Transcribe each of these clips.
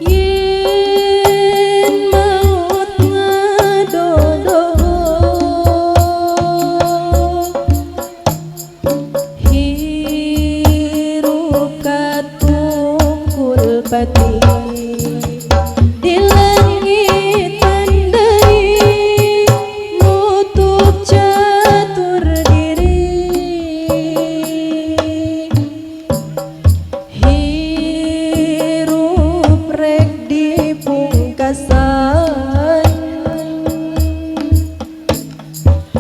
Yen maut ngadodo, hirup katungkul pati di langit pandai nutup catur diri. Hirup rek dipungkasan,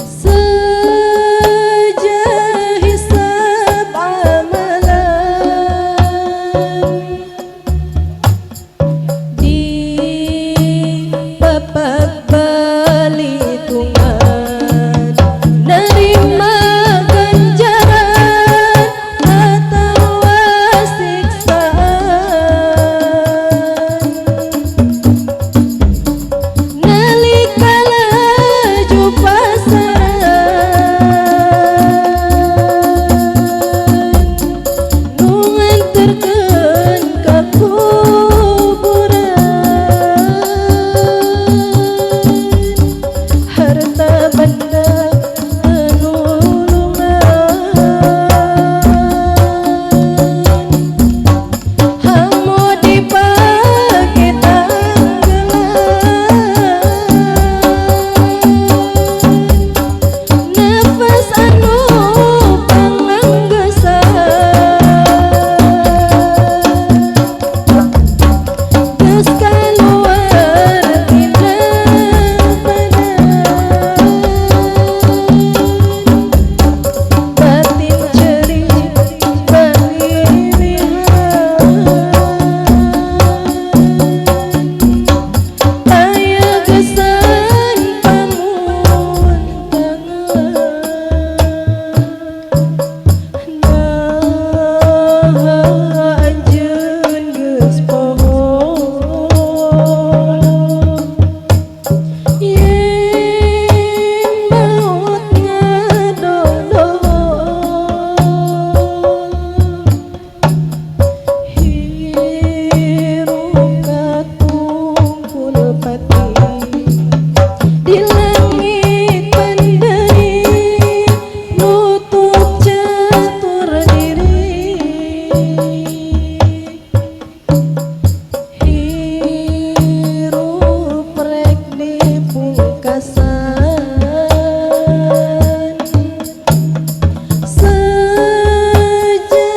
seja hisab amalan di papak balitungan, nerima ganjaran atawa siksaan. Nalika laju pasaran, nu nganterkeun ka kuburan. Harta benda teu nulungan, hamu dipake tanggelan. Nafas anu panganggesan, geus kaluar tina badan. Batin cerik pangliwihan, aya gesan pamuntangan. Nah, anjeun geus poho yen maut ngadodo, hirup katungkul pati di langit pandai nutup catur diri. Hirup rek dipungkasan, seja